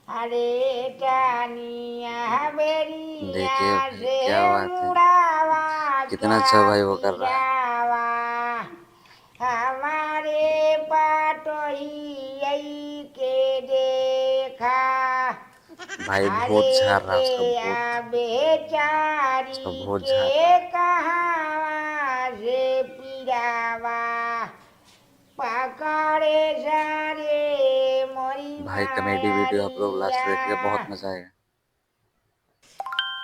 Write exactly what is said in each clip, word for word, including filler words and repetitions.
अरे टानिया बेरिया देखिए, से क्या बात है। मुड़ावा कितना अच्छा भाई वो कर रहा है। गिरावा। हमारे पटोहियई के देखा। भाई, भूत झाड़ रहा है उसका, भूत। बेचारी उसका भूत झाड़ रहा है। कहावा से पिरावा। पकड़े जा रे मोरी भाई, comedy video आप लोग last तक देखिए, बहुत मजा आएगा।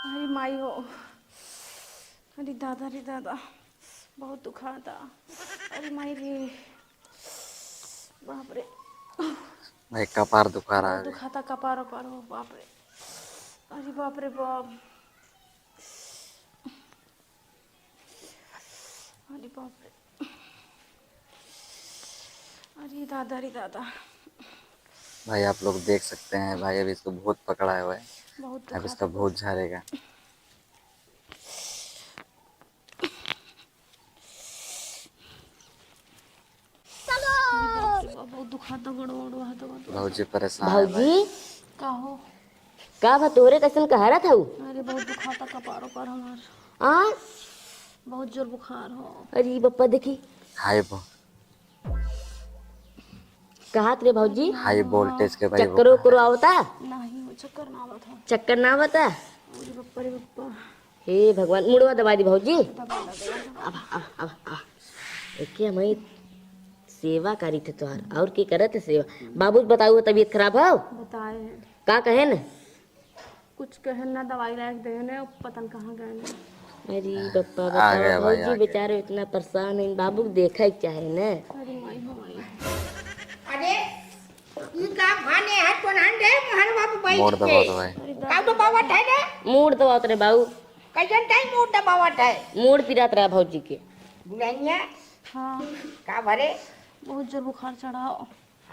अरे माई हो, अरे दादा रे दादा, बहुत दुखाता। अरे माई रे, बाप रे। भाई, कपार दुखा रहा है। दुखाता कपार उपार हो, बाप रे। अरे बाप रे बाप। अरे बाप रे। अरे दादा रे दादा। भाई, आप लोग देख सकते हैं भाई, अभी इसको भूत पकड़ा हुआ है। बहुत अब इसका दुखाता। भूत झाड़ेगा। अरे बाप रे बाप, बहुत दुखाता, गोड़ वोड़ वहां तो बहुत। भौजी परेशान है भाई। भौजी? का हो? का बा तोरे, कैसन कहरत हऊ? अरे बहुत दुखाता कपार उपार हमार। आ? बहुत जोर बुखार हो। अरे बप्पा देखी। हाय बो। कहत रे भौजी? High voltage के भाई वो चक्कर उक्कर आवता? नहीं, वो चक्कर ना आवत हो। चक्कर ना आवता? अरे बप्पा रे बप्पा। हे भगवान, मुड़वा दबा दी भौजी। दबा, दबा, दबा। अब, अब, अब, अब। एके हमारी सेवा करी थे तोहार, और के करत है सेवा? बाबू बताऊ तबीयत खराब हो? बताए हैं। का कहे न? कुछ कहे ना, दवाई लायक दे ने, पता न कहाँ गए ने। अरे बप्पा आ बताओ, गया भाई, भौजी आ गया। बेचारे इतना परेशान है, बाबू के देखा ही चाहे न। अरे माई हो माई। अरे ई का भाने है, कोन हन रे मोहन बाबू बैठ मोड़ के? दबावत है भाई। अरे का दबावत है रे? मूड़ दबावत रे बाबू। कैसन टाइम मूड़ दबावत है? मूड़ पिरात रहा भौजी के। दुल्हनिया? हाँ। का भरे? बहुत जोर बुखार चढ़ा।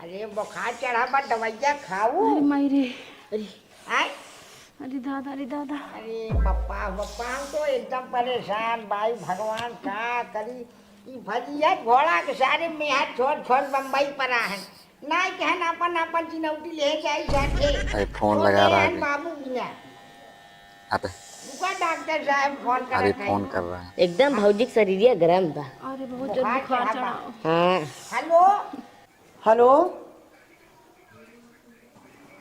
अरे बुखार चढ़ा बा, दवाइया खाऊ। अरे माई रे। अरे। आय? अरे दादा, अरे दादा। अरे बप्पा, बप्पा, हम तो एकदम परेशान बाई, भगवान का करी। ई फजीहत घोड़ा के सारे मेहर छोड़ छोड़ बम्बई पर आहन। नाई कहन आपन आपन चिनौटी ले जाई साथे। अरे फोन लगा रहा है अभी। बाबू बिना। अबे। रुका डॉक्टर साहब फोन करत है। अभी फोन कर रहा है। एकदम भौजी के शरीरिया गरम बा। अरे बहुत जोर बुखार बुखार चढ़ा। चढ़ा। हाँ। हेलो। हेलो।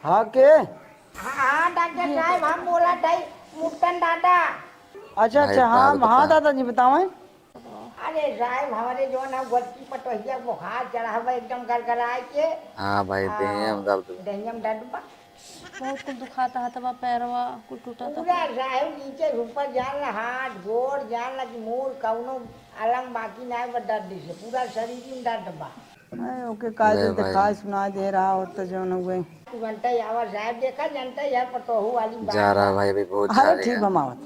हाँ, के? हाँ, हाँ, डॉक्टर साहब, हम बोलत हई, मुक्तन दादा। अच्छा, अच्छा, हाँ, हाँ, दादाजी, बताओ। अरे साहब, हमरे जौन है, गोदकी पतोहिया बुखार चढ़ा बा, एकदम गरगराए के। हाँ भाई, हाँ, देहिया में दर्द बा। देहिया में दर्द बा। बहुत कुल दुखाता, हथवा, पैरवा, कुल टूटता। पूरा साहब, नीचे से ऊपर जान ला, हाथ, गोड़, जान ला कि मूड़, कौनो अलंग बाकी ना है, बस दर्द से, पूरा शरीर में दर्द बा। अरे, ओके, का ले चलते भाई। खाए सुनाए दे रहा हो तो जौन हुए। तू घंटा ही आवाज है, देखा जनता यार, पतोहू वाली बात जा रहा है। भाई, अभी बहुत अरे, झाड़ेगा। ठीक, हम आवत।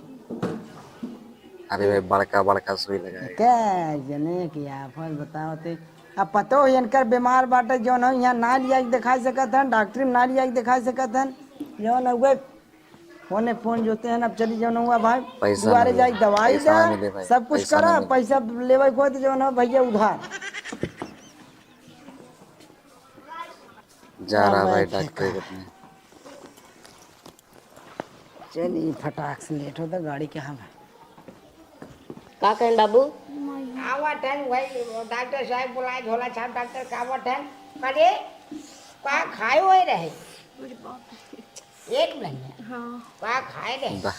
अरे भाई, बड़का, बड़का सुई लगाएगा। क्या जने की आफत बताओ ते। अब पतो हो, इनकर बीमार बाटे, जौन हो, यहाँ ना लिया के दिखा सकत हन, डॉक्टरी में ना लिया के दिखा सकत हन, जौन हुए। फोने फोन जोते हैं, अब चली जौन हुआ भाई, पैसा दुआरे ना मिले, जाई, दवाई पैसा ना दा, मिले भाई, सब कुछ पैसा ना करा, मिले। पैसा लेवे को तो जौन हो भैया उधार। जा रहा भाई भाई, डॉक्टर फेंका। कितने। चल, ई फटाक से लेट होता, गाड़ी कहाँ बा? का कहन बाबू? आवत हन, वही डॉक्टर साहब बुलाए, झोला छाप डॉक्टर का आवत हन। अरे, का खाए हुए रहे? अरे बाप रे। एक महीना? हाँ। का खाए रहे? दा।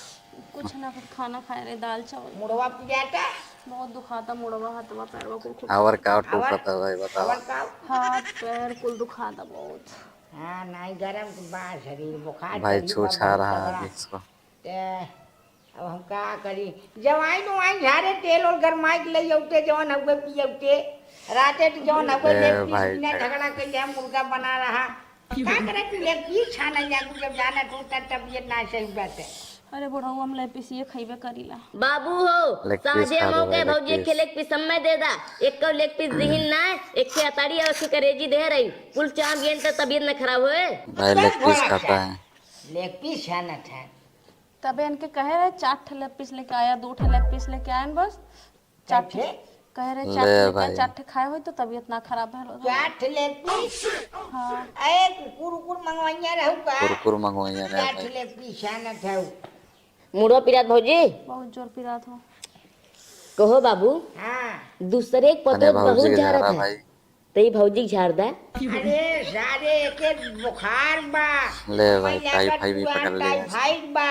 कुछ ना, कुछ खाना खाए रहे, दाल चावल। मुड़वा पिराता? बहुत दुखाता मुड़वा, हथवा, पैरवा, कुल, कुल। और का और? टूटता है भाई, बताओ। और का? हाथ पैर कुल दुखाता बहुत। हाँ, नहीं, गरम के बा शरीर, बुखार भाई चढ़ी छू बा छा बहुत रहा है तगड़ा। अभी इसको। ते अब हम का करी? जवाइन उवाइन झारे, तेल ओल गरमाई के लई अउते, जवन हउवे पियउते। राते के जवन हउवे ए लेग पीस भाई, बिना झगड़ा। झगड़ा कइले हम मुर्गा बना रहा। का करे तू लेग पीस छाना जागू, जब जाना तू तर तबियत ना सही बाटे। अरे बुढ़ऊ, हम लेग पीस ये खइबे करीला। बाबू हो, लेग पीस साझे खा लो मौके भाई, लेग भौजी के पीस। लेग पीस हम्मे दे दा। एक लेग पीस दिहिन ना, एक अतड़ी और एक करेजी दे रही। कुल चाम गेन त तबियत न खराब होए। भाई लेग पीस खाता है। लेग पीस छानत है। तबे इनके कहे रहे, चार ठे लेग पीस लेके आया, दो ठे लेग पीस लेके आयन बस। चार चार ठे? ठे? कहे रहे ले चार ठे लेके, भाई। चार ठे खाए होई तो तबीयत ना खराब भइल होत। चार ठे लेके? हाँ। ए, कुकुर, कुकुर मंगवाइया रहू का? कुकुर मंगवाइया रहे चार भाई। ठे लेके छानत हऊ। मुड़ो पिरात भौजी? बहुत जोर पिरात हो। कहो बाबू, हाँ। दूसरे के पतोह बहुत झारत है। भाई। तो ई भौजी के झार दा। अरे सारे, एके बुखार बा। ले भाई, टाइफाइड भी पकड़ ले। टाइफाइड बा।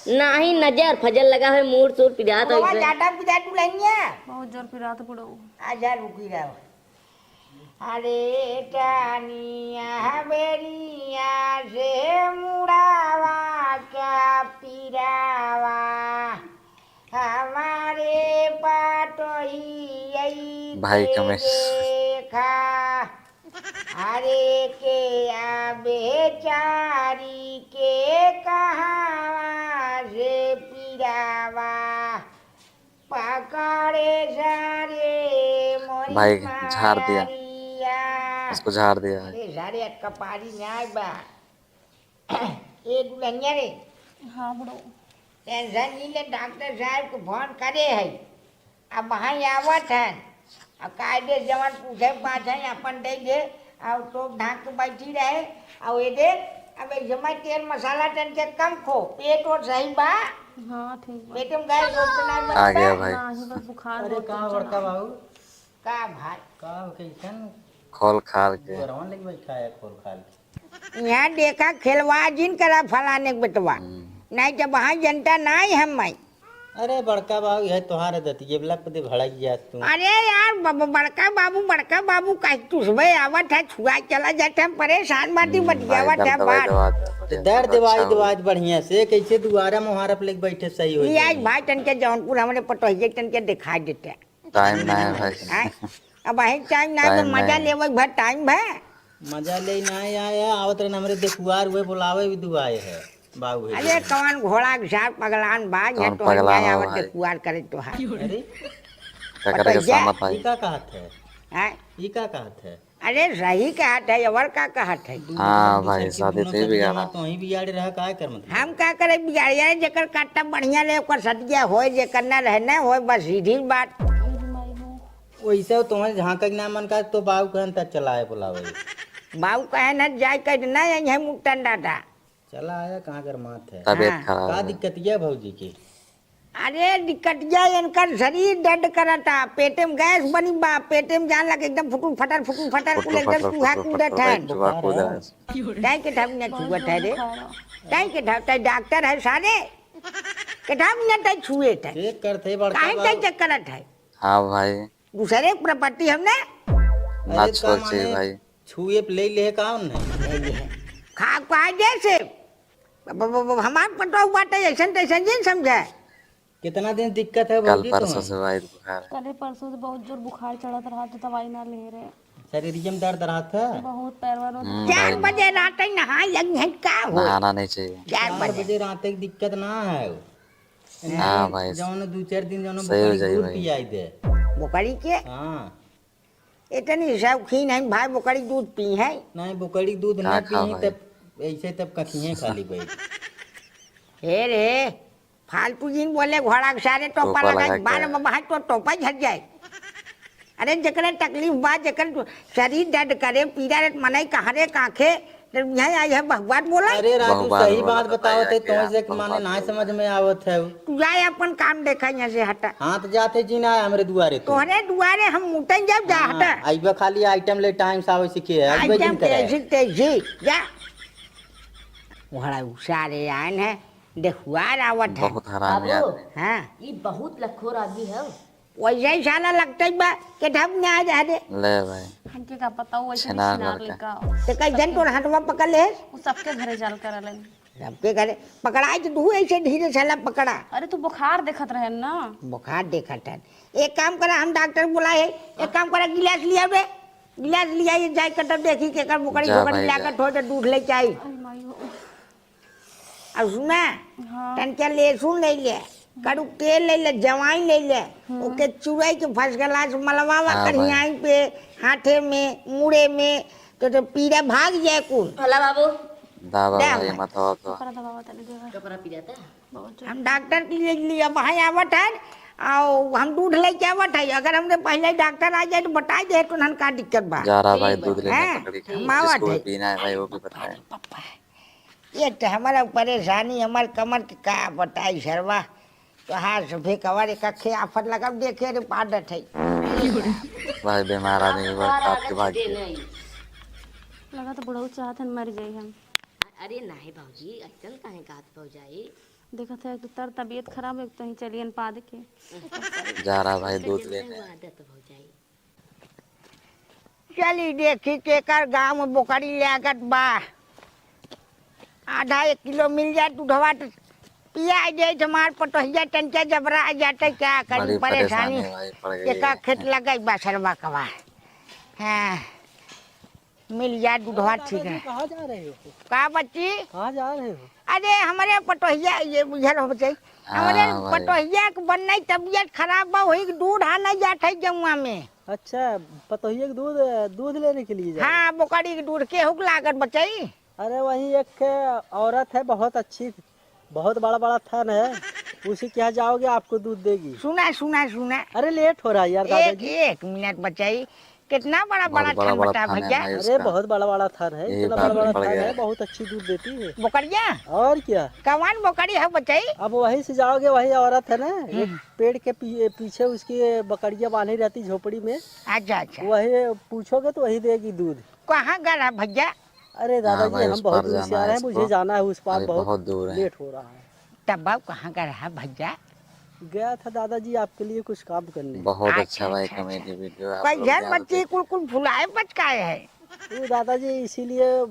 नाही, नजर फजर लगा है, मूड़ सूड़ पिरात है। ज्यादा पिरात दुल्हनिया। बहुत जोर पिरात बुढ़ऊ। अच्छा, रुकी रहो। अरे टानिया बेरिया से मुड़ावा का पिरावा। हमारे पाटोही भाई के कमेश। देखा, अरे के आ बेचारी के कहावा से पिरावा, पकड़े सारे मोरी भाई झाड़ दिया। मारिया। उसको झाड़ दिया है। अरे सारे अटका पारी न्याय बा। ए दुल्हनिया रे। हाँ बुढ़ऊ। टेंशन नहीं ले, डॉक्टर साहब को फोन करे है, अब वहाँ आवत हैं। अब कायदे जवन पूछे पाछे अपन दे दे, और तो ढाक के बैठी रहे। और ये देख, अब एक समय तेल मसाला तन के कम खो, पेट और सही बा। हाँ ठीक बा। पेट में गैस और तो नहीं आ गया भाई। नहीं बस बुखार अरे बहुत कहाँ जोर बड़का चढ़ा। बाबू? का भाई? का हो, कैसन? खोल खाल के। गोरवन लेके बैठा है, खोल खाल के। यहाँ देखा, खेलवा जिन करा फलाने के बेटवा। हम्म। नहीं तो वहाँ जनता नहीं हम मैं। अरे बड़का बाबू, यह तोहार दतिये लप दे भड़क जात तू। अरे यार, ब-, ब-, बड़का बाबू, बड़का बाबू कह तुझबे आवत है, छुआ चला जाते, हम परेशान बाटी हम्म, बतियावत भाई, है दर्द बात। दवाई दवा दे, तो दर्द दवाई दवाई बढ़िया से, कैसे दुआरा मुहारा पे लेके बैठे सही हो ये आज जाएगी। भाई तन के जौनपुर हमरे पटोहिए तन के दिखाई देते। टाइम ना है भाई। आय, अब अही टाइम ना है, टाइम मजा नहीं है। लेवे भर टाइम भर। मजा ले ना आया है, आवत रहे हमरे देखुआर हुए, बुलावे भी दुआए है, बाबू है अरे दुआए। कौन घोड़ा के साथ पगलान बा, ये कौन तो पगलान हइया हो आवत भाई? देखुआर करे तो है। अरे, का करे के पटैया। सामत आई? ई का कहत है? हैं? ई का कहत है? अरे सही कहत है, और का कहत है? हाँ भाई, शादी से ही बिगाड़ा। तो ही बिगाड़े रहा, का कर मतलब? हम का करे बिगाड़े? अरे जेकर काटा बढ़िया ले, ओकर सदिया होए, जेकर ना रहे ना होए, बस सीधी बात। वैसे तुम्हें झांके के ना मन का तो बाऊ कहन त चलाए बुलावे। बाऊ कहे न जाए कह ना यही है मुक्तन दादा। चला आया, कहाँ गरमात है? तबीयत हाँ। खराब का है। दिक्कतिया भौजी की? अरे दिक्कतिया इनकर शरीर दर्द करता, पेटे में गैस बनी बा, पेटे में जान लगे एकदम फुटुर फटर, फुटुर फटर, फुटुर कुल एकदम फटर, चूहा फुटुर कूदत फटर, है। चूहा कूदत है। तय के ढब न छुअत है रे, तय के ढब, तय डॉक्टर है सारे, के ढब न तय छुए तय। चेक करते बड़का काहे तय बाबू। चेक करत है? हाँ भाई। दूसरे के प्रॉपर्टी हमने ना अरे छोड़ का चाहिए माने भाई। छुए पे ले ले का हमने? ले ले। खा कायदे से। अब, अब, अब हमार पटोह बाटे ऐसन तैसन जिन समझे। कितना दिन दिक्कत है कल भौजी परसों तुम्हें? से भाई बुखार। कल परसों से बहुत जोर बुखार चढ़त रहा तो दवाई ना ले रहे। शरीर में दर्द रहा था? बहुत पैरवा रोत हम्म, चार भाई। बजे रात ही नहा लगी है का हो? नहाना नहीं चाहिए। चार चार बजे। बजे रात तक दिक्कत ना है। हाँ भाई। जौन दो चार दिन जौन सही हो बोकरी जाई दूध भाई। पियाई दे। बोकरी के? हाँ। इतनी शौकीन है भाई, बोकरी दूध पी है। नहीं, बोकरी दूध का ना खा पी भाई? तब ऐसे तब कखिए खाली भाई। हे रे, फालतू जिन बोले घोड़ा के सारे टोपा टोपा लगा लगा के। बाल में बाहर तो टोपा झड़ जाए। अरे जेकरे तकलीफ बा, जेकर शरीर दर्द करे, पीरा रे मनई कहाँ रे काखे, तो यहाँ आई है भगवान बोला। अरे राजू, भगवान सही बोला बात तो बताओ भाई थे, आके तुमसे आप माने भगवान ना बोला। समझ में आवत है। तू जाए अपन काम देखा यहाँ से हटा। हाँ, तो जाते जी ना आए हमरे दुआरे तू। तोहरे दुआरे हम मुटन जब जा हाँ, हटा। आइबा खाली आइटम ले टाइम से आवे सीखे है, आइबा आइटम जिन करे। कैसी तैसी, जा। वहाँ सारे आए हैं, देखुआर आवत है। बहुत हरामी बाबू, आदमी। हाँ। ई बहुत लखोर आदमी है। वैसे ही साला लगते ही बा, के ढब में आ जा दे। ले भाई। हमके का पता, वो ऐसे छिनार छिनार लड़का। लड़का। ते कई जन तोर हाथवा पकड़ ले। वो सबके घरे जाल करलन। सबके घरे पकड़ाई तो तू ऐसे धीरे साला पकड़ा। अरे तू बुखार देखत रहे ना। बुखार देखत है। एक काम करा, हम डॉक्टर बुलाए, एक काम करा, गिलास लिया बे। गिलास लिया, ये जाए के तब देखी के कर बोकरी जा झोकरी भाई, लागत जा। हो तो दूध लेके आई। अरे माई हो। अब सुना, हाँ। तनके लहसुन ले ले, कड़ू तेल ले ले, जवाइन ले ले, हम्म। ओके चुराई के first class मलवावा हाँ करियाई भाई। पे, हाथे में, मुड़े में, तो, तो पीड़ा भाग जाए कुल। भला बाबू। दा बाबा, दे ये भाई। मत हो तो। कपड़ा दबावा तनी देवा। कपड़ा पी जाता है। बहुत जोर। हम डॉक्टर के लिए, लिए वहाँ आवत है, आओ, हम दूध लेके आवत है, अगर हमरे पहले डॉक्टर आ जाए तो बताई दे तो उन्हन का दिक्कत बा। जा रहा भाई, दूध लेने हैं? पकड़ी का। हम आवत जिसको भी है। पीना है भाई, वो भी बताए। अरे पापा, ये तो हमारा परेशानी, हमार कमर के का बताई सरवा। तो हाँ, सभे कवर एक अखे आफत लगब देखे रे पादत है। भाई बीमार आदमी के बाद आपके भाग के। लगा तो बुढ़ऊ चाहत हन मर जाई हम। अरे नाही भौजी, ऐसन काहे कहत भौजाई? देखत है, एक तो तर तबियत खराब है, एक तो ही चलियन पाद के। जा रहा भाई दूध लेने। आदत भौजाई। चली देखी केकर गाँव में बोकरी लागत बा, आधा एक किलो मिल जाए दूधवा तो पिया दे। हमार पतोहिया तनके जबरा आ जाते, क्या करी, बड़ी परेशानी परेशानी। भाई पड़ गई एका है। खेत लगई बा सरवा कवा। हाँ, मिल जाए दूधवा, ठीक है। कहाँ जा रहे हो? का बच्ची? कहाँ जा रहे हो? अरे हमरे पतोहिया, ये बुझल हो बच्ची, हमरे हाँ भाई। पतोहिया के बनई तबियत खराब बा, वही के दूध आने जात है गौवा में। अच्छा, पतोहिया के दूध, दूध लेने के लिए जा रहे हो? हाँ, बोकरी के दूध केहू के लागत बच्ची। अरे वही एक ठे औरत है, बहुत अच्छी, बहुत बड़ा बड़ा थन है, उसी के यहाँ जाओगे, आपको दूध देगी। सुना, सुना, सुना। अरे लेट हो रहा है यार एक, दादाजी। एक मिनट बच्ची, कितना बड़ा बहुत बड़ा बड़ा थन बता बड़ा थन है भैया। भाई अरे उसका। बहुत बड़ा बड़ा थन है, यही इतना बात बड़ा बड़ा पड़ थन गया है, है। बहुत अच्छी दूध देती है। बोकरिया? और क्या? कौन बोकरी है बच्ची? अब वहीं से जाओगे, वही औरत है ना, एक हम्म। पेड़ के पी-, पीछे उसकी बकरियां बांधी रहती झोपड़ी में। अच्छा, अच्छा। वही पूछोगे तो वही देगी दूध। कहाँ घर है भैया? अरे हाँ दादाजी, भाई, हम उस बहुत पार दूर से जाना आ है, रहे हैं, मुझे इसको। जाना है उस पार, अरे, बहुत बहुत दूर है। लेट हो रहा है। तब अब कहाँ का रहा भैया? गया था दादाजी आपके लिए कुछ काम करने। बहुत अच्छा अच्छा, भाई, अच्छा, comedy अच्छा। video आप लोग कैसे बच्ची कुल कुल फुलाए पचकाए है? वो दादाजी इसीलिए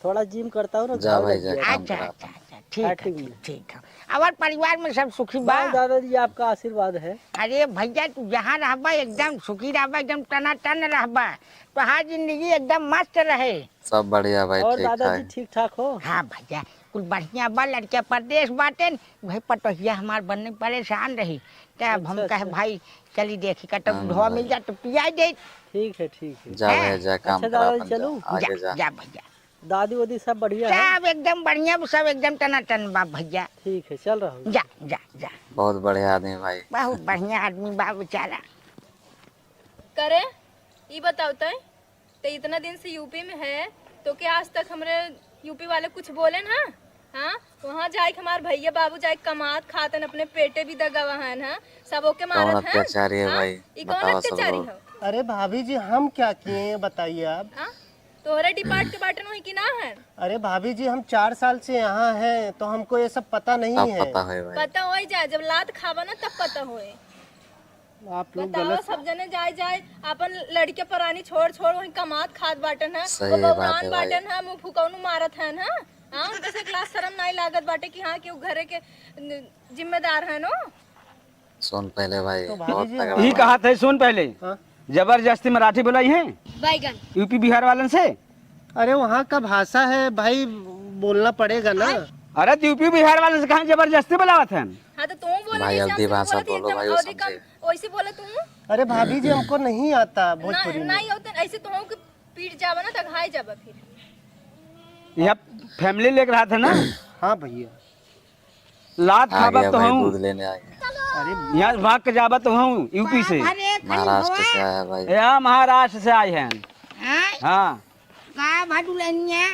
थोड़ा gym करता हूँ ना, जा भाई, जा, काम अच्छा, करा। अच्छा, अच्छा, ठीक है, acting ठीक, में। ठीक है। और परिवार में सब सुखी बा? बस दादाजी, आपका आशीर्वाद है। अरे भैया, तू जहाँ रहबा एकदम सुखी रहबा, एकदम टनाटन रहबा, तोहार जिंदगी एकदम मस्त रहे। सब बढ़िया भाई, और ठीक दादाजी ठाक। ठीक ठाक हो? हाँ भैया, कुल बढ़िया बा, लड़किया परदेश बाटेन, वही पटोहिया हमार बनने परेशान रही, तो अब हम अच्छा, कहे अच्छा। भाई चली देखी का तो हाँ ढोआ मिल भाई। जा तो पियाई दे। ठीक है, ठीक है। जा हैं? भाई, जा काम अच्छा करा दादाजी, अपन, जा, चलूँ? आगे जा, जा। जा भैया। दादी वादी सब बढ़िया है? सब एकदम बढ़िया, सब एकदम टनाटन बा भैया। ठीक है, चल रहा हूँ। जा, जा, जा। बहुत बढ़िया आदमी भाई। बहुत बढ़िया आदमी बा बेचारा। करे, ई बताओ तय, ते इतना दिन से यूपी में है, तो क्या आज तक हमरे यूपी वाले कुछ बोले ना? हाँ, वहाँ जाए के हमार भैया बाबू जाए कमात खातन, अपने पेटे भी दगावा हन, हाँ, सब ओके कौन मारत हैं। अत्याचारी है हाँ? भाई? ई कौन बताओ सब अत्याचारी लोग। हो? अरे भाभी जी, हम क्या किए हैं, ये बताइए आप। हाँ? तोहरे डिपार्ट के बाटन होई कि ना है? अरे भाभी जी, हम चार साल से यहाँ हैं, तो हमको ये सब पता नहीं तब है। पता होए भाई। पता होई जाए, जब लात खावा ना तब पता होए। आप लोग बताओ, गलत सब जने जाए जाए अपन लड़के परानी छोड़ छोड़ वहीं कमात खात बाटन है, सही वो बात बौरान है भाई। बाटन है, मुँह फुकौनू मारत है ना। हाँ, उनके से एक लाज शर्म नहीं लागत बाटे कि हाँ, कि वो घरे के न-, जिम्मेदार है नो। सुन पहले भाई, तो भाभी बहुत जी, तगड़ा ई बात। कहा थे, सुन पहले। हाँ? जबरदस्ती मराठी बोलाई है? बैगन। यूपी बिहार वालन से? अरे, वहाँ का भाषा है भाई, बोलना पड़ेगा ना। अरे, तो यूपी बिहार वालन से कहाँ जबरदस्ती बुलावत हैं? हाँ, तो तुम बोलो भाई, जैसे हम हल्दी तुम भाषा बोलत बोलो एकदम भाई, वो अवधी समझे। कम, वैसे बोलो तुम। अरे भाभी जी, हमको नहीं आता ना, भोजपुरी में। नहीं होता, ऐसे तो हो कि पीट जावा ना, तो घाय जावा फिर। यह family लेके रहा था ना? हाँ भैया। लात आ खाबा गया तो भाई, हूँ। दूध लेने आ गया। अरे यहाँ से भाग के जाबा तो हूँ, यूपी से। बाप रे, महाराष्ट्र से आया भाई। या महाराष्ट्र से आए हैं। हैं? हाँ। का भा दुल्हनिया?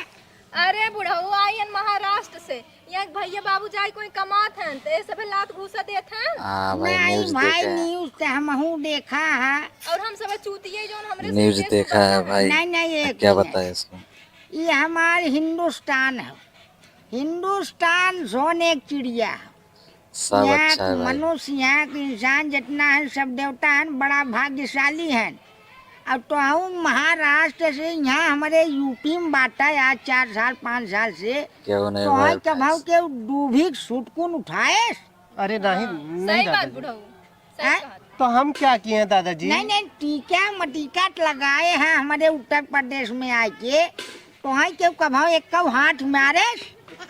अरे बुढ़ऊ, आई हन महाराष्ट्र से। यहाँ के भैया बाबू जाए कोई कमात हन, तो ये सभे लात घूसा देत हन। हाँ भाई, नहीं news भाई, देखे हैं। News तो हमहू देखा है। और हम सब चूतिए जौन हमरे से news देश देखा है भाई। नहीं, नहीं, ये क्या क्या है? बताए इसको? ये हमार हिंदुस्तान है। हिंदुस्तान सोने की चिड़िया। सब यहाँ अच्छा है भाई। मनुष्य, यहाँ के इंसान जितना है, सब देवता हैं, बड़ा भाग्यशाली हैं। और तो हम महाराष्ट्र से यहाँ हमारे यूपी में बाटा है आज चार साल, पाँच साल से। केहू नहीं तो भाई, है कभाऊ के डूभी के सुटकुन उठाए? अरे नहीं, हाँ, नहीं सही बात दादाजी। बुढ़ऊ, सही हैं? कहा। तो हम क्या किए हैं दादाजी? नहीं, नहीं, टीका मटीका लगाए हैं हमारे उत्तर प्रदेश में आके, तो हैं क्यों कभाऊ एक कौ हाथ मारे?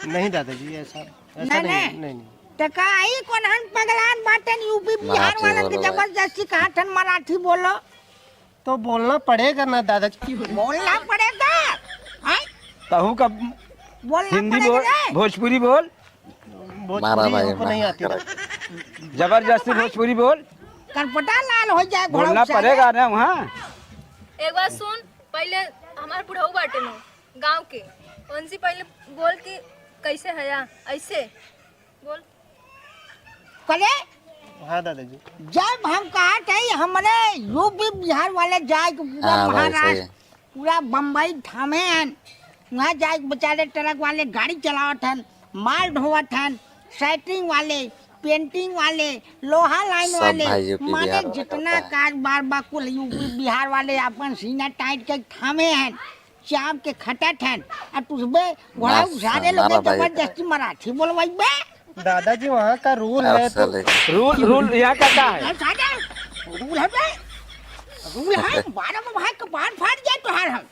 नहीं दादाजी, ऐसा, ऐसा नहीं, नहीं, नहीं। नहीं, नहीं। तो का आई कौन हन पगलान बाटन यूपी बिहार मराठी वालन के बोलो भाई। जबरदस्ती कहा थन मराठी बोलो? तो बोलना पड़ेगा ना दादाजी। बोलना पड़ेगा, हैं? तहू का बोलना हिंदी पड़ेगा बोल, रे। भोजपुरी बोल। भोजपुरी मारा भाई, हमको नहीं मारा आती। करा। जबरदस्ती भोजपुरी बोल। कनपटा लाल हो जाए, घोड़ा बोलना उछाले। पड़ेगा ना वहाँ। एक बात सुन, पहिले हमार बुढ़ऊ बाटे नो गाँव के, उनसे पहिले बोल कि कैसे है या ऐसे बोल। कले? हाँ दादाजी। जब हम कहत है हमरे यूपी बिहार वाले जाए के पूरा हाँ भाई, सही महाराष्ट्र, है। पूरा बम्बई थामे हन, वहाँ जाए के बेचारे ट्रक वाले गाड़ी चलावत हन, माल ढोवत हन, सेटरिंग वाले, पेंटिंग वाले, लोहा लाइन सब वाले, भाई यूपी माने बिहार वाला जितना करता है। कारोबार बा कुल यूपी बिहार वाले अपन सीना टाइट के थामे हन, चाप के खटत हन, आ तुझबे घोड़ा ना, उसारे ना लोग ना भाई। जबरदस्ती मराठी बोलवाइबे। दादाजी, वहाँ का रूल है तो साले। रूल, रूल यहाँ का का है? अरे साले, रूल है बे। रूल है, बारह में भाई कपार फाट जाए तोहार हम।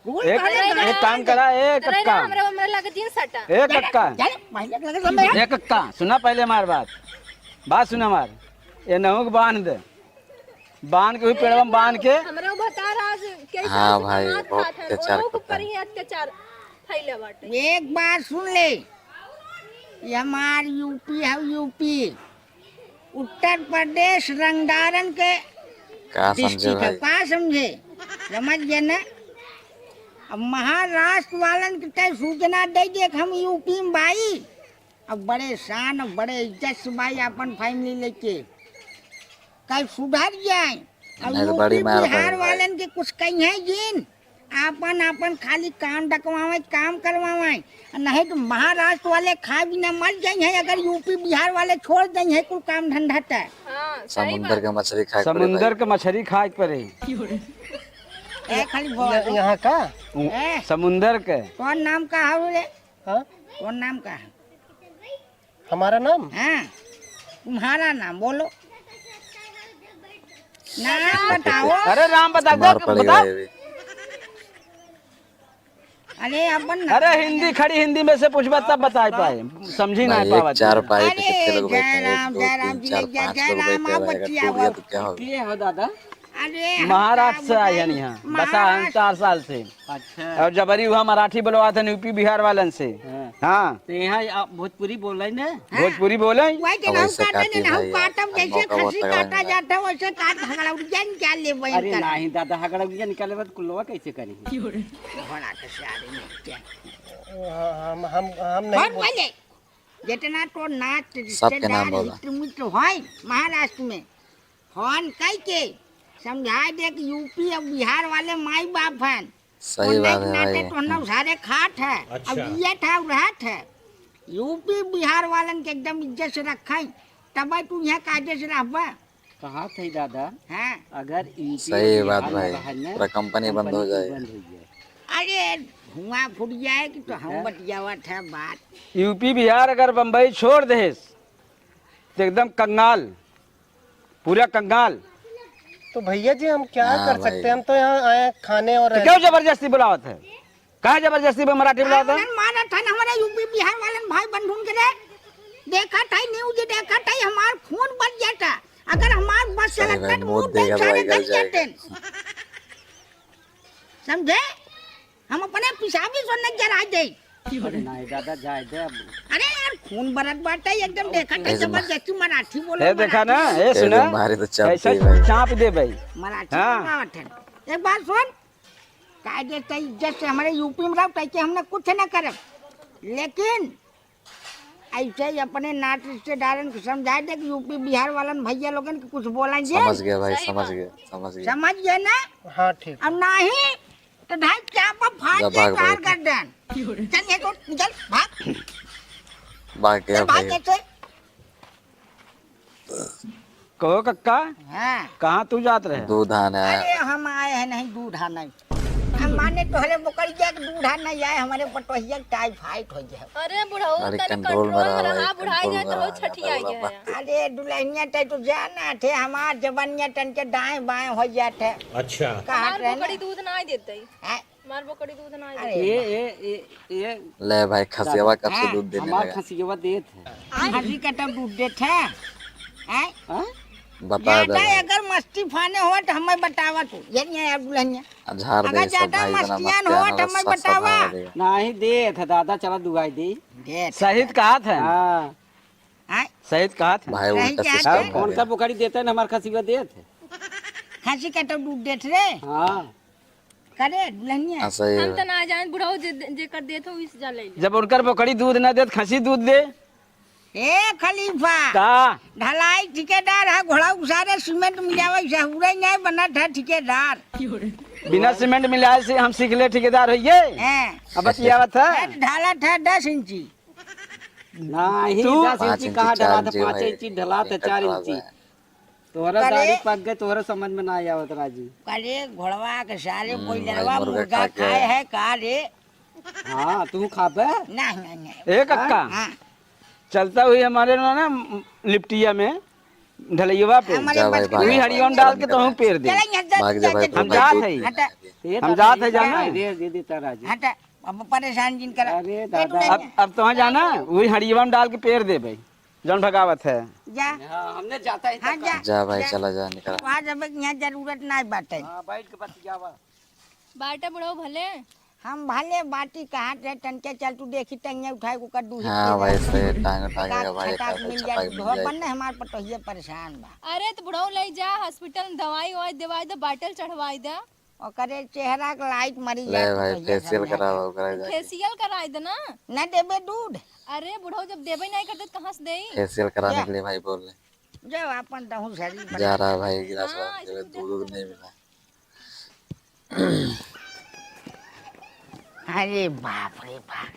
रूल एक, पहले एक ना काम करा, ए रहे कक्का। ना, हमरा, हमरा लगे जींस हटा। ए चले, कक्का। चले, पहले लगे समय है। ए कक्का, सुना पहले हमार बात। बात सुना हमार। ये नहुक बांध दे। बांध के, वही पेड़वा में बांध के। हमरा भतार आज कैसे हाँ ऐसे भाई, कमात बहुत खात है, अत्याचार ओनहु के करता ऊपर है। ही अत्याचार फैले बाटे। एक बात सुन ले, ये हमार यूपी है, यूपी, उत्तर प्रदेश रंगदारन के का समझे district है, भाई? का समझे? समझ गए ना? अब महाराष्ट्र वालन के तय सूचना दे दे कि हम यूपी में बाई, अब बड़े शान, अब बड़े इज्जत से बाई अपन family लेके। कल सुधर जाए। अब नहीं तो बड़ी यूपी मार बिहार खाएंगे भाई। वालन के कुछ कही है जिन, आपन, आपन खाली काम डकवावे, काम करवावे। नहीं तो महाराष्ट्र वाले खाए बिना मर जाए हैं, अगर यूपी बिहार वाले छोड़ दे हैं कुल काम धंधा त। हाँ, सही समुंदर बात। के मछली खाए के पड़े समुंदर भाई। के मछली खाए के पड़े। ए, खाली भवा य-, दो। यहाँ का? उ-, ए। समुंदर के। कौन नाम का है रे? हाँ? कौन नाम का है? हमारा नाम? हाँ, तुम्हारा नाम बोलो। नाम बताओ। अरे राम बता दो, मार पड़ेगा बताओ। ये भी। अरे अपन नाम अरे हिंदी, खड़ी हिंदी में से पूछबा तब बता पाए, समझी ना भाई, एक पावत चार है। पाए तो अरे कितने लोग बैठे हैं? जय राम, एक, दो, जय राम तीन, जी, चार, जय, पाँच जय लोग राम, बैठे हैं आप भाई, अगर बच्ची टूट गया आओ। तो क्या होगा? के हो दादा? अरे महाराष्ट्र से आए हैं यहाँ, बसा हैं महाराष्ट्र। चार साल से। अच्छा। और जबरी हुआ मराठी बोलवात हैं यूपी बिहार वालन से। हाँ। हाँ। तो यहाँ आप भोजपुरी बोल रहे ना? भोजपुरी बोले? वही के अब नाम ऐसे काटे काटी ना, हम भाई, काटब हम जैसे मौका बहुत खसी लगाए काटा हैं। जाता है, वैसे काट हगड़ा उड़ जाए, निकाल ले वही अरे कर। नहीं दादा, हगड़ा उड़ जाए, निकाले बाद कुल्लवा कैसे करेंगे? घोड़ा के सारे में क्या? हम, हम, हम नहीं कौन बोल- बोले? जितना तो नाच सबके नाम रिश्तेदार बोला। हित मित्र है महाराष्ट्र में, फोन कई के समझाए दे कि यूपी और बिहार वाले माई बाप हैं। सही ओन्ने बात के है नाते भाई। तो हम लोग सारे खात है। अच्छा। अब जियत है और रहत है। यूपी बिहार वालन के एकदम इज्जत से रखें, तब तू यहाँ कायदे से रहबा। कहा थे दादा, हाँ। अगर यूपी सही बात बिहार में भाई, रहन ना, पूरा कंपनी बंद हो कंपनी जाए। बंद हो जाए। अरे धुआं फूट जाए कि तो हम हैं? बतियावत है बात। यूपी बिहार अगर बम्बई छोड़ देस, तो एकदम कंगाल, पूरा कंगाल। तो भैया जी, हम क्या हाँ कर सकते हैं? भाई। हम तो यहाँ आए खाने और तो रहने। क्यों जबरदस्ती बुलावत है? काहे जबरदस्ती में मराठी बुलावत है? उन्हन मारत है ना हमारे यूपी बिहार वालन भाई बंधुन के रे। देखत है news, देखत है हमार खून बच जाता। अगर हमार बस सही चलत भाई, तो मुंह मुंह देख देख सारे भाई, गल गल जाते। जाएगा। समझे? हम अपने पिसाबी सो न जरा दे। अरे नहीं दादा, जाए दे अब। अरे यार, खून बरत बाटे, एकदम देखत है, ए, जबरदस्ती मराठी बोलो, ए, देखा ना, मराठी। ए, ए, सुना, मारे तो चाप ऐसा दे भाई। चाप दे भाई। मराठी हाँ। बोलावत है। एक बात सुन, कायदे से इज्जत से हमारे यूपी में रहो, ताकि हमने कुछ न करब, लेकिन ऐसे ही अपने नात रिश्तेदारन को समझाए दे कि यूपी बिहार वालन भैया लोगन के कुछ बोलेंगे। समझ गया भाई, सही समझ बात। गया, समझ गया। समझ गए ना? हाँ, ठीक। अब नहीं तो ढाई चापा फाड़ जा के भाग भाई। कार कर देन। चल ये तो चल भाग। भाग गया चल भाग भाई। जैसे। कहो कक्का, हाँ। कहाँ तू जात रहे? दूध आने आया। अरे हम आए हैं नहीं दूध आने। हम माने तोहरे बकरिया के दूध आने आए, हमारे पटोहिया के टाइफाइड हो गया। अरे बुढ़ऊ, अरे तनी कंट्रोल में रहा भाई, बुढ़ाई कंट्रोल जाए में तो रहा, छठिया गया है। अरे दुल्हनिया ते तो जाना थे, हमार जबनिया तन के दाएं बाएं हो जात है। अच्छा। कहाँ हमार बकरी दूध ना देते। हैं? हमार बकरी दूध ना अरे देते। ए, ए, ए, ए। ले भाई, खसियावा कब से हाँ, दूध देने हमार लगा? खसियावा देत है। खसी का तब दूध देत है। हैं? हाँ? बता दे ज्यादा भाई। अगर मस्ती फाने हो तो हमें बतावा तू। ये नहीं है दुल्हनिया। आ, झाड़ दे अगर सब ज्यादा भाई, इतना मस्तियान मस्तियान हो होगा, तो हमें सब बतावा। सफा हो जाएगा। नहीं देत है दादा, चला दुआई दे। देत है। सहित कहा था। हाँ। आय। सही तो कहा था। भाई, रही उल्टा क्या system है? कौन का बोकड़ी देता है ना, हमार खसिया देत है। खसी का तो दूध देत रे। हाँ। करे दुल्हनिया। हाँ, सही हम है। तो ना जान बुढ़ऊ जे, जे कर देत हो, इस जा ले ले। जब उनकर बोकड़ी दूध ना देत, खसी दूध दे। ए खलीफा। का? ढलाई ठेकेदार है, घोड़ा उसारे सीमेंट मिलावे, सहूरे नहीं बनत है ठेकेदार। बिना सीमेंट मिलाए से हम सीख ले ठेकेदार होइए। हैं। अब बतियावत है। ए, ढाला था दस इंची। नहीं, तू? दस इंची पाँच कहाँ इंची, ढला चार था, इंची पाँच भाई, इंची ढला था, एक चार कटवा इंची। है। तोहरा करे? दाढ़ी पक गए, तोहरा समझ में ना आवत राजी। करे घोड़वा के सारे हम्म, कोई भाई, लड़वा मुर्गा मुर्गा खा के खाए आए। है का रे? हाँ, तू खाबे? नहीं, नहीं, नहीं। ए कक्का, हाँ। चलता हुई हमारे ना, ना लिपटिया में ढलैया पे। हमारे जा भाई, मत भाई, वही भाई, हड़िया में डाल के तोहूँ पेर दे। चला यहाँ जा, भाग जा जा, भाई, जा, हम भाई, जात भाई। है। हटा। हम जात है जाना। दे, दे देता राजी। हटा, अब परेशान जिन करा। अरे ये दादा। दुल्हनिया। अब, अब तोहूँ जाना, वही हड़िया में डाल के पेर दे भाई। जौन भगावत है। जा। हाँ, हमने जाता है हाँ, तक। जा। जा भाई, जा। चला जा, निकल। वहाँ जब यहाँ जरूरत ना बाटे। हाँ, बैठ के बतियावा। बाटे बुढ़ऊ भले। हम भले बाटी कहाँ थे, टनके चल तू देखी टंगे उठाए को कर दूही हाँ के भाई, रख। सही टांग उठा के का भाई, छटाक का मिल जाए, छटाक मिल बुढ़ऊ जाए। बन हमार पटोहिया परेशान बा। अरे तो बुढ़ऊ ले जा hospital में दवाई ववाई दवाई दे, बाटल चढ़वाई दे। ओकरे चेहरा के light मरी ले जाए भाई, पटोहिया facial समझा करावा के। ओकरा जाके। Facial कराई दे ना। ना देबे दूध। अरे बुढ़ऊ जब देबे नहीं करते तो कहाँ से देई? Facial कराने जा। के लिए भाई बोल रहे। जो अपन दहू सरी जा रहा है भाई, गिलास हाँ, भर के ऐसे दूध, दूध नहीं मिला। अरे बाप रे बाप,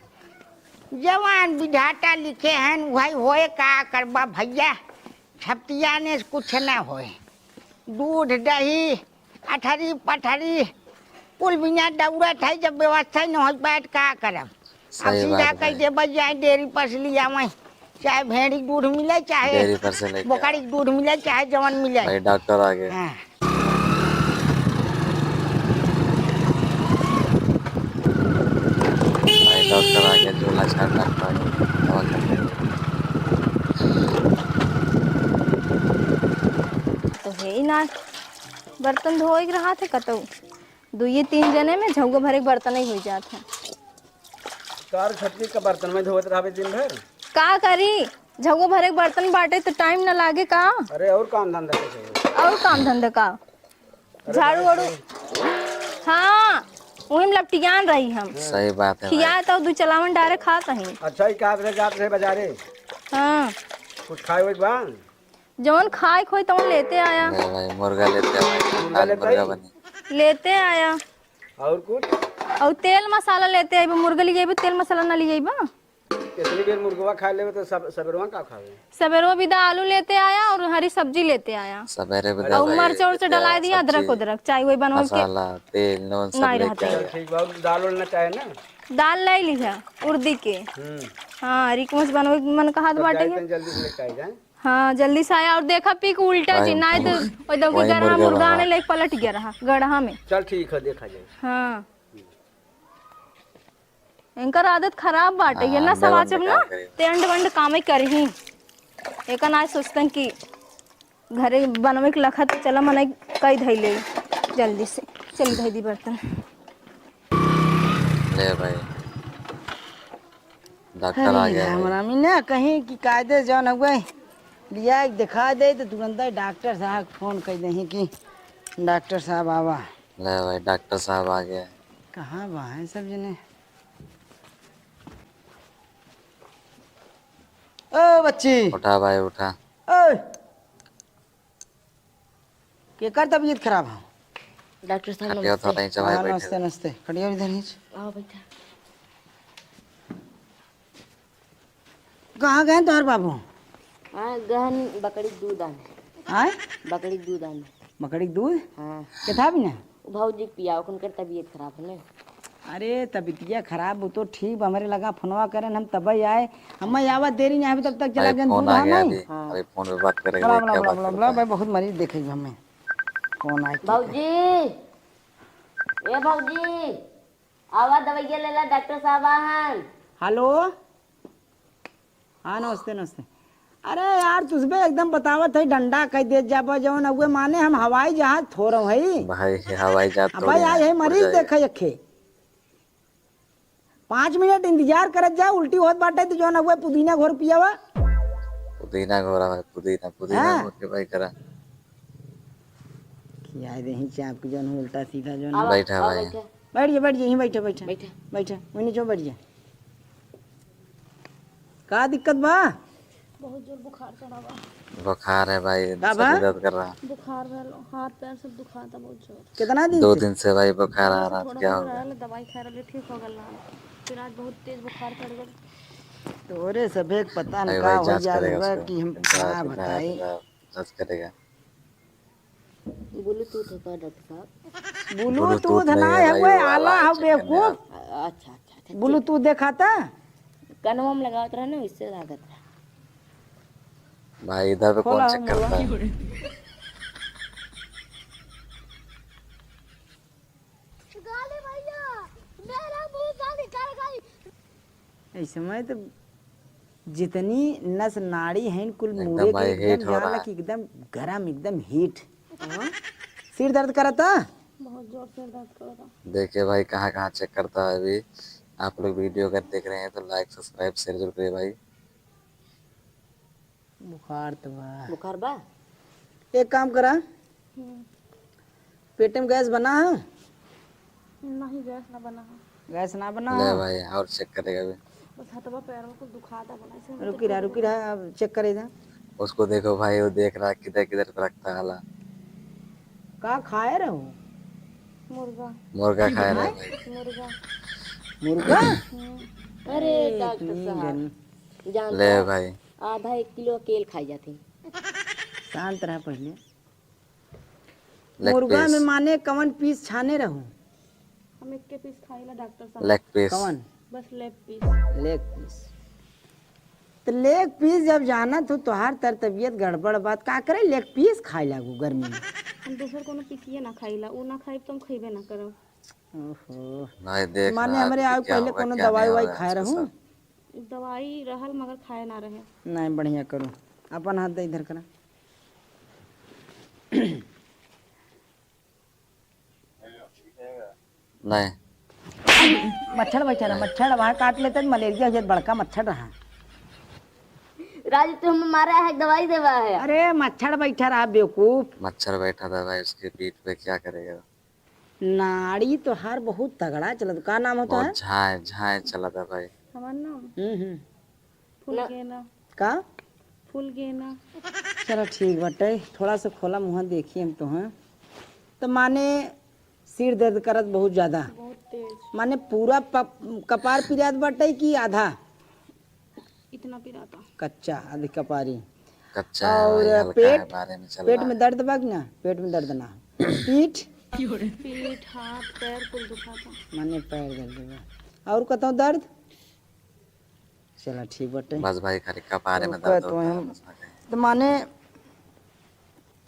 जवान विधाता लिखे हैं, वही होए का करबा भैया, छपतिया ने कुछ ना होए। दूध, दही, अठरी, पठरी, कुल बिना दौड़त है, जब व्यवस्था न हो पाए, तो का करब? अब सही सीधा बात कह भाई। दे, बस जाए डेयरी पर से ले आवे, चाहे भेड़ी के दूध मिले, चाहे डेयरी पर से लेके बोकड़ी के दूध मिले, चाहे जवन मिले। भाई, डॉक्टर आ गए। हाँ। भाई, डॉक्टर आ गए, झोला छाप डॉक्टर आ गए, दवा करने। तो है ही ना, बर्तन धोए के रहा थे कतऊ। दुइये तीन जने में झउआ भरे के बर्तन ही होइ जात है। कार छटकी का बर्तन में धोवत रहबे दिन भर। का करी, झउआ भरे के बर्तन बाटे तो time न लागे का? अरे और काम धंधा कैसे हो? और काम धंधा का? अरे झाड़ू भाई, वाड़ू। हाँ, वही में लपटियान रही हम। सही बात है भाई। खिया तो दू चलावन डारे खात ही। अच्छा ही कहा रहे, जात रहे बाजारे। हाँ। कुछ खाए हुए बा? जौन खाए खोई तौन लेते आया। ले भाई, मुर्गा लेते आया भाई। मुर्गा आज लेते मुर्गा आई? बनी। लेते आया। और कुछ? और तेल मसाला लेते आइबा, मुर्गा ले आइबा, तेल मसाला ना ले आइबा। इतनी देर मुर्गवा खा लेबे तो सब, सबेरवा का खावे? सबेरवा बिदा आलू लेते आया और हरी सब्जी लेते आया। सबेरे बिदा और भाई मरचा उरचा लेते आया, डलाए दिया, अदरक सब्जी, उदरक, चाहे वही बनवा के मसाला, तेल, नून सब नहीं लेके रहते। आया। ठीक बा, दाल उल ना चाहे ना? दाल ले लिहा, उर्दी के। हम्म। हाँ, रिकमस बनवे के मन कहत तो बाटे जाए है। तनी जल्दी से लेके आई जाए। हाँ, जल्दी से आया और देखा पी के उल्टा वही, जी, नाहीं तो वही, ओई दौकी वही गरहा मुर्गा मुर्गा बना। आने लेके पलट गया रहा गड़हा में। चल ठीक है, देखा जाए। हाँ। इनकर आदत खराब बाटे, ये हाँ, ना अंडे सवाचब वंडे ना, काम करेगा। ते अंड वंड कामे करही। एका ना सोचतन कि घरे बनवे के लखत चला मने कई धई ले जल्दी से। चल धई दी बर्तन। ले भाई, डॉक्टर आ अरे गया है। हमरा में ना कहीं कि कायदे जौन हुए लिया के दिखा दे तो तुरंत डॉक्टर साहब के फोन कर दे कि डॉक्टर साहब आवा। ले भाई, डॉक्टर साहब आ गए। कहाँ बा है सब जने? ओ बच्ची। उठा भाई, उठा। ओ। केकर तबीयत खराब है? डॉक्टर साहब, खटिया नमस्ते। थोड़ा नीचे भाई हाँ, बैठे नमस्ते, हुए। नमस्ते। खटिया इधर नीचे। आओ, बैठा। कहाँ गए तोहर बाबू? हाँ, गहन बकरी दूध आने। आय? बकरी दूध आने। बकरी दूध? हाँ। के था भी ना? भौजी के पिया, उनकर तबीयत खराब है ना। अरे, तबीयतिया खराब हो तो ठीक बा, हमरे लगा फोनवा करन, हम तबे आए। हम आवा देरी नहीं आवे, तब तक चला भाई, गन फोन दूध आ हाँ गया नहीं। अभी, हाँ। अभी फोन पे बात करेंगे, बोला, बोला, क्या बोला, बात बोला, करते बोला, हैं? भाई, बहुत मरीज देखे हमें। फोन आए के। भौजी, ए भौजी, आवा दवाइया ले ला, डॉक्टर साहब आहन। हेलो। हाँ, नमस्ते, नमस्ते। अरे यार, तुझबे एकदम बतावत है, डंडा कह देत जाबा, जौन अउए माने हम हवाई जहाज थोरव है। भाई, हवाई जहाज अब थोड़ी भाई, है, आज है उड़ मरीज जाएगा। देखे यखे। पाँच मिनट इंतजार करत जा, उल्टी होत बाटे तो जौन अउए पुदीना घोर पियावा। पुदीना घोरा भाई, पुदीना, पुदीना हाँ। घोर के भाई करा। खियाए देही चाप के जौन उल्टा सीधा जौन। आवा, बैठा आवा, भाई। बैठा। बैठ जा, बैठ जा, यहीं बैठा, बैठा। बैठा। बैठा, वहीं नीचे बैठ जा। का दिक्कत बा? बहुत जोर बुखार चढ़ा बा। बुखार है भाई, का बा? शरीर दर्द कर रहा। बुखार भइल, हाथ पैर सब दुखाता बहुत जोर। कितना दिन दो से? दिन से भाई बुखार आ रहा, थोड़ा क्या थोड़ा होगा? रहल, दवाई खाए रहले, ठीक हो गल ना। फिर आज बहुत तेज बुखार चढ़ गल। तोरे सभे के पता न अरे का भाई, हो जांच जात करेगा बा उसको। कि हम का बताई। जांच करेगा। ब्लूटूथ है का डॉक्टर साहब? ब्लूटूथ ब्लूटूथ नहीं ना है है, भाई, वो वाला आला है, है, चिकन बेवकूफ। है। अच्छा, अच्छा, अच्छा, ठीक। ब्लूटूथ देखाता? कनवा में लगावत रहे ना, इससे लागत रहे। भाई, इधर पे खोला कौन चेक करता है? गाली भैया, मेरा मुंह से निकल गई। इस समय तो जितनी नस नाड़ी हैं, कुल एकदम मुड़े के भाई, एकदम हीट हो रहा है। कि एकदम गरम, एकदम हीट। हाँ? सिर दर्द करता? बहुत जोर सिर दर्द करता। देखिए भाई, कहाँ कहाँ चेक करता है अभी। आप लोग वीडियो अगर देख रहे हैं तो लाइक, सब्सक्राइब, शेयर जरूर करिए भाई। बुखार तो बा। बुखार बा? एक काम करा, हम्म। पेट में गैस बना है? नहीं, गैस ना बना है। गैस ना बना ले है? भाई, और चेक करेगा अभी। बस हथवा पैरवा कुल दुखाता बना, ऐसे रुकी रहा, रुकी रहा, अब चेक करे जा। उसको देखो भाई, वो देख रहा है किधर किधर पे रखता है आला। का खाए रहो? मुर्गा। मुर्गा खाए रहे भाई। मुर्गा। मुर्गा? हम्म। अरे, अरे, डॉक्टर इतनी साहब, गर्मी। जानता ले है, भाई। आधा एक किलो अकेल खाई जाती। शांत रहा पहले। लेग मुर्गा में पीस। माने कवन पीस छाने रहू? हम एक के पीस खाइला डॉक्टर साहब। Leg piece. कवन? बस लेग पीस। Leg piece. तो लेग पीस जब जानत हो तोहार तर तबियत गड़बड़ बात का करे लेग पीस खाए लागू गर्मी में? हम दूसर कोनो पीसिए ना खाइला, उ ना खाइब तो हम खइबे ना करब। ओहो। भाई देख माने ना, हमरे आवे पहले कोनो दवाई वाई खाए रहू? दवाई रहल मगर खाए ना रहे। नहीं, बढ़िया करू। अपन हाथ दे इधर करा। नहीं। मच्छर बैठा रहा, मच्छर वहाँ काट लेते तो मलेरिया हो जात, बड़का मच्छर रहा। राजू, तू हमें मारा है, दवाई देवा है। अरे, मच्छर बैठा रहा, बेवकूफ। मच्छर बैठा था भाई, उसके पीठ पे क्या करेगा? नाड़ी तोहार बहुत तगड़ा चलत। का नाम होता है? झाए, झाए चलत है भाई। हमार नाम? हम्म, हम्म। फुलगेना। का? फुलगेना। चला ठीक बाटे, थोड़ा सा खोला मुँह देखी हम तोहे। तो माने सिर दर्द करत बहुत ज्यादा? बहुत तेज। माने पूरा प-, कपार पिरात बाटे कि आधा? इतना पिराता। कच्चा, आधी कपारी। कच्चा है और भाई, हल्का पेट, है, बारे में चल पेट रहा में है। दर्द बा कि ना? पेट में दर्द ना। पीठ? पीठ, हाथ, पैर कुल दुखाता। माने पैर दर्द बा। और कतौ दर्द? चला ठीक बाटे। बस भाई, खाली कपारे में रुका दर्द तो होता है, हम, बस और कहीं। तो माने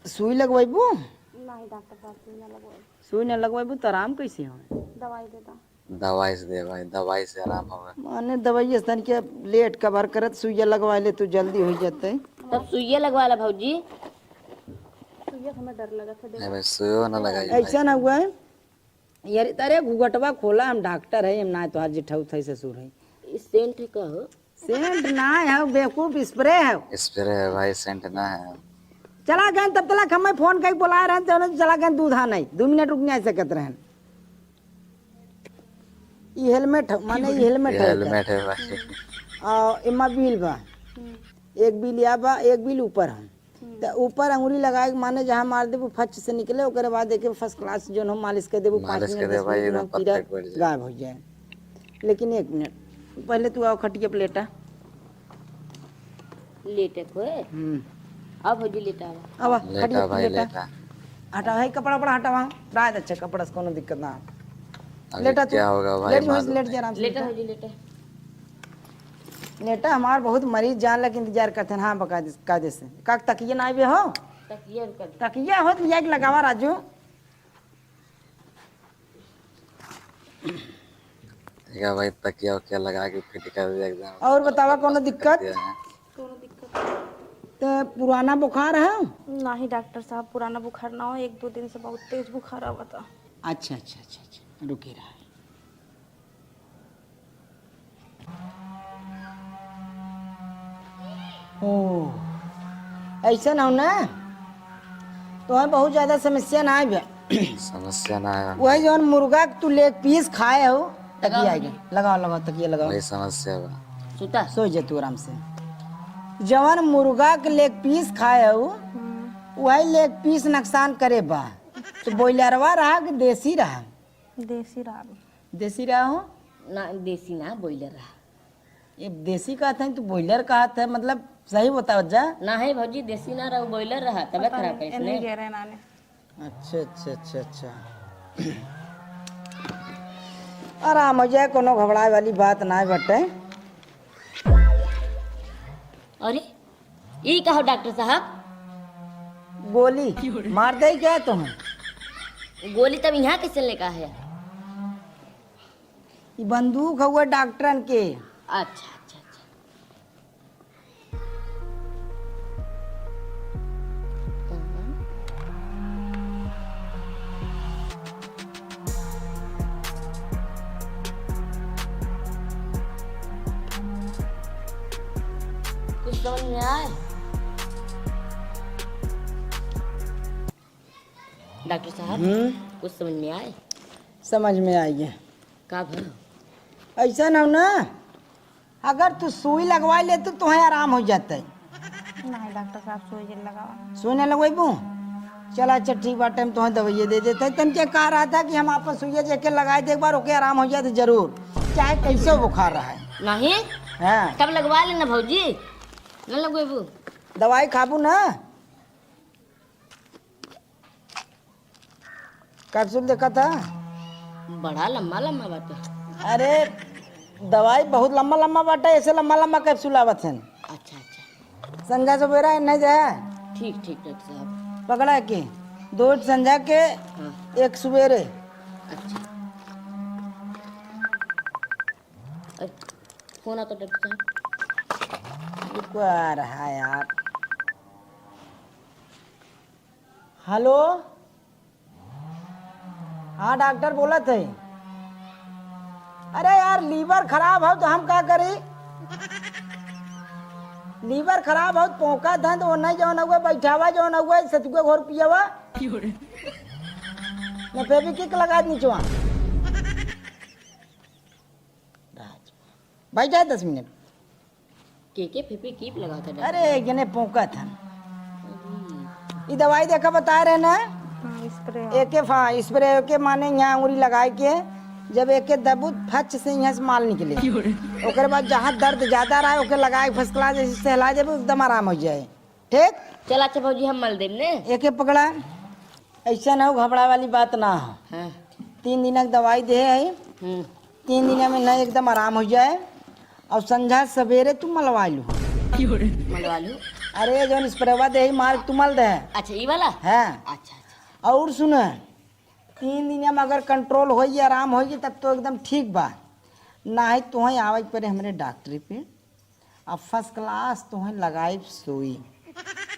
सुई लगवाइबू? नहीं डॉक्टर साहब, सुई ना लगवाई। सुई ना लगवाइबू तो आराम कैसे हो? दवाई दे दा। दवाई से दे भाई, दवाई से आराम होगा। माने दवाई से तनिक लेट कबार करत, सुइया लगवा ले तू, जल्दी हो जाते। तब सुइया लगवा ला भौजी। सुइया से हमें डर लगत है, नहीं भाई, सुइयो ना लगाई भाई। ऐसा ना हुआ है यार, अरे घुघटवा खोला, हम डॉक्टर है, हम ना तोहार जेठाउत है, ससुर है। ई सेंट है का हो? सेंट ना है, बेवकूफ, स्प्रे है। स्प्रे है भाई, सेंट ना है। चला गए तब तलक हमें फोन कई बोलाए रहन, तो चला गए दूध आ नहीं, दो मिनट रुक नहीं सकत रहन। ई हेलमेट है, माने ई हेलमेट ये है हेलमेट है भाई। आ, एमा बिल बा। हम्म। एक बिल या बा, एक बिल ऊपर है। हम्म। त ऊपर अंगुरी लगाए के माने जहाँ मार देबू फच से निकले, ओकरे बाद एके फर्स्ट क्लास जोन हो मालिश कर देबू, पाँच मालिश मिनट, कर दे दस भाई, मिनट एकदम में कीड़ा perfect बैठ जाए। गायब हो जाए। लेकिन एक मिनट, पहले तू आओ खटिया पे लेटा। लेटे को है? हम्म। अब भौजी लेटा आवा। आवा, लेटा खटिया पे भाई, लेटा। लेटा। हटा, है कपड़ा, कपड़ा हटावा। रात अच्छा कपड़ा से कोनो दिक्कत ना। अरे लेटा तू। क्या होगा भाई, लेट जो, मालूम लेट नहीं। जा आराम से लेटा लेटा। भौजी, लेटा। लेटा, हमार बहुत मरीज जान लग इंतजार करते हैं। हाँ, बका दे, कायदे से। का तकिया ना आवे हो? तकिया कर। तकिया हो तो लिया के लगावा राजू। या भाई, तकिया उकिया लगा के फिट कर दिया एकदम। और बतावा, कोनो दिक्कत? कोनो दिक्कत? तो पुराना बुखार है? नहीं डॉक्टर साहब, पुराना बुखार ना हो, एक दो दिन से बहुत तेज बुखार आवता। अच्छा, अच्छा, अच्छा, अच्छा, रुके रहा। ओ, ऐसा ना हो ना, तो है बहुत ज्यादा समस्या ना आए बे। समस्या ना आए। वही जौन मुर्गा के तू लेग पीस खाए हो, तकिया लगाओ। आगे लगाओ, लगाओ, तकिया लगाओ। वही समस्या बा। सुता। सो जा तू आराम से। जवन मुर्गा के लेग पीस खाए हो, हम्म। वही लेग पीस नुकसान करे बा। तो बॉयलरवा रहा कि देसी रहा? देसी रहा। देसी रहा हो? ना, देसी ना, बॉयलर रहा। ये देसी कहत है, तू बॉयलर कहत है, मतलब सही बताओ जा। ना है भौजी, देसी ना रहा, बॉयलर रहा, तबे पता खराब नहीं, है इसने। एने गिरे नाने। अच्छा, अच्छा, अच्छा, अच्छा। आराम हो जाए, कोनो घबराए वाली बात ना बटे। अरे, ई का हो डॉक्टर साहब? गोली मार दे क्या तुम? गोली तब यहाँ कैसे लेकर आया? ई बंदूक हउए डॉक्टरन के। अच्छा, अच्छा, अच्छा। कुछ समझ में आए? डॉक्टर साहब, हम्म? कुछ समझ में आए? समझ में आई है। का भा? ऐसा ना हो ना, अगर तू सुई लगवा ले तो तुहें आराम हो जाता है। नहीं डॉक्टर साहब, सुई जिन लगावा। सुई ना लगवाइबू? चला अच्छा ठीक बाटे, हम तुहें दवाइये दे देते हैं। तन के कहा रहा था कि हम आपस सुइया जेके लगाए दे एक बार, ओके आराम हो जाए तो जरूर, चाहे कैसे बुखार रहा है। नहीं? हाँ। तब लगवा लेना भौजी, न लगवाइबू। दवाई खाबू ना? कैप्सूल देखा था? बड़ा लम्बा लम्बा बाटे। अरे, दवाई बहुत लम्बा लम्बा बाटे, ऐसे लम्बा लम्बा कैप्सूल आवत हैं। अच्छा, अच्छा। संझा सुबेरा नहीं जाए? ठीक, ठीक, डॉक्टर साहब। पकड़ा के, दो संझा के, हाँ। एक सुबेरे। अच्छा। अरे, फोन आता डॉक्टर साहब। रुको, आ रहा है यार। हेलो, हाँ डॉक्टर बोलत है। अरे यार, लीवर खराब हो तो हम का करी? लीवर खराब हो तो पोंका था तो वो नहीं जौन हुआ बैठावा, जौन हुआ सतुआ घोर पियावा। मैं फेविक्विक लगा दी निचवा। राज, बैठा दस मिनट। के के फेफी कीप लगा था डॉक्टर? अरे, जने पोंका था। ई दवाई देखा बता रहे ना? हाँ, स्प्रे हो। एके, हाँ, स्प्रे के माने यहाँ अंगुरी लगाए के, जब एके दबू फच से यहाँ से माल निकले। क्यों रे? ओकर बाद जहाँ दर्द ज्यादा रहा है, ओके लगाए फर्स्ट क्लास, जैसे सहला देबे, एकदम आराम हो जाए। ठीक? चल अच्छा भौजी, हम मल देब ने। एके पकड़ा, ऐसा ना हो, घबराए वाली बात ना हो। हाँ। तीन दिन के दवाई दे है, हम्म। तीन दिन में ना एकदम आराम हो जाए, और संझा सवेरे तू मलवा लू। मलवा लू? अरे जौन स्प्रेवा दे है, मार तू मल दे। अच्छा, ई वाला? हाँ। अच्छा, अच्छा। और सुन, तीन दिन में अगर कंट्रोल होई, आराम होई, तब तो एकदम ठीक बा, ना है तो आवे के पड़े हमरे डॉक्टरी पे। अब फर्स्ट क्लास तोहें लगाइब सुई।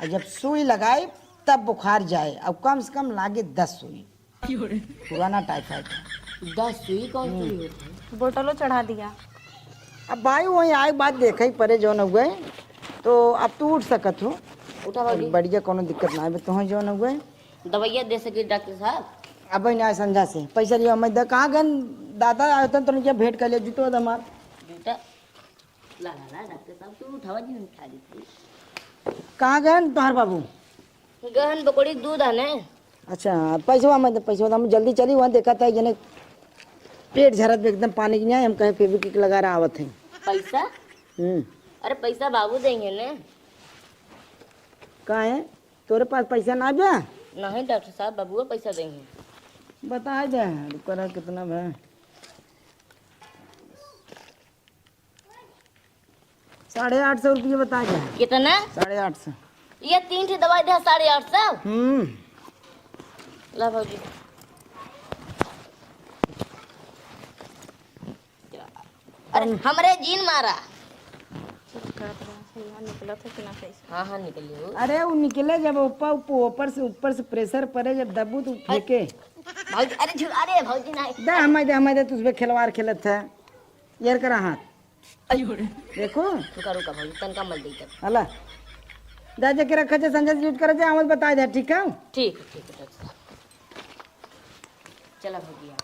और जब सुई लगाइब तब बुखार जाए। अब कम से कम लागे दस सुई। पुराना टाइफाइड है। दस सुई कौन सुई होत है? बोतलो चढ़ा दिया। अब भाई वहीं आए के बाद देखे ही पड़े जौन हुए, तो अब तू उठ सकत हो। उठा भाभी। बढ़िया, कोनो दिक्कत ना है तोहें जौन हुए। दवाइया दे सके डॉक्टर साहब? अब ना संझा से पैसा लियो, मैं द-, कहाँ गन दादा आए थे, तो क्या भेंट कर लिया, जूतो दे हमार। जूता? ला, ला, ला, डॉक्टर साहब, तू उठावा जी, हम उठा देते। कहाँ गए तोहर बाबू? गहन बकोड़ी दूध आने। अच्छा, पैसवा में तो, पैसवा तो हम जल्दी चली, वहाँ देखा था, जने पेट झरत में एकदम पानी की नहीं, हम कहे फेविक्विक लगा रहा आवत है। पैसा? हम्म। अरे, पैसा बाबू देंगे ने। कहाँ है? तोरे पास पैसा ना बा? नहीं डॉक्टर साहब, बाबूआ पैसा देंगे। बता दे, रुक कर कितना बा? साढ़े आठ सौ रुपये बता दे। कितना? साढ़े आठ सौ। ये तीन ठे दवाई दे, साढ़े आठ सौ? हम्म। ला भौजी। अरे, हमरे जीन मारा। चेक करत रहा, सही है, निकलत है कि ना सही से। हाँ, हाँ, निकलियो। अरे, वो निकले जब ऊपर, ऊपर, ऊपर से, ऊपर से प्रेशर पड़े, जब दबू तो फेंके। भौजी, अरे, झु-, अरे, भौजी, नहीं। दे, हमें दे, हमें दे, तुझे खिलवाड़ खेलत है। यार करा हाथ। अयो रे। देखो। रुका, रुका, भौजी, तनका मल दे तब। हला। जा, जेके रखा जा, संजय से यूज करे जा, हम बताए दे, ठीक है? ठीक है, ठीक है, डॉक्टर साहब। चला भैया,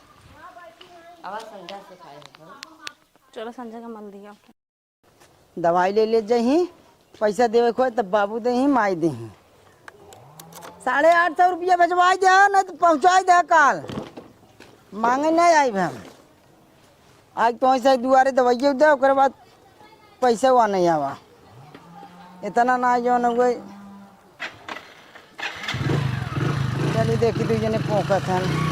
आवा संध्या से खाए हो। चलो संध्या का मल दिया। दवाई ले ले जही, पैसा देवे को है तब बाबू देही, माई देही। साढ़े आठ सौ रुपया भेजवाई दे, नहीं तो पहुँचाई दे काल। मांगे नहीं आई हम। आज तो ऐसे दुआरे दवाइये दे, ओकरे बाद पैसे हुआ नहीं आवा। इतना ना जौन हुए। चली देखी दू जने पोंकत हन।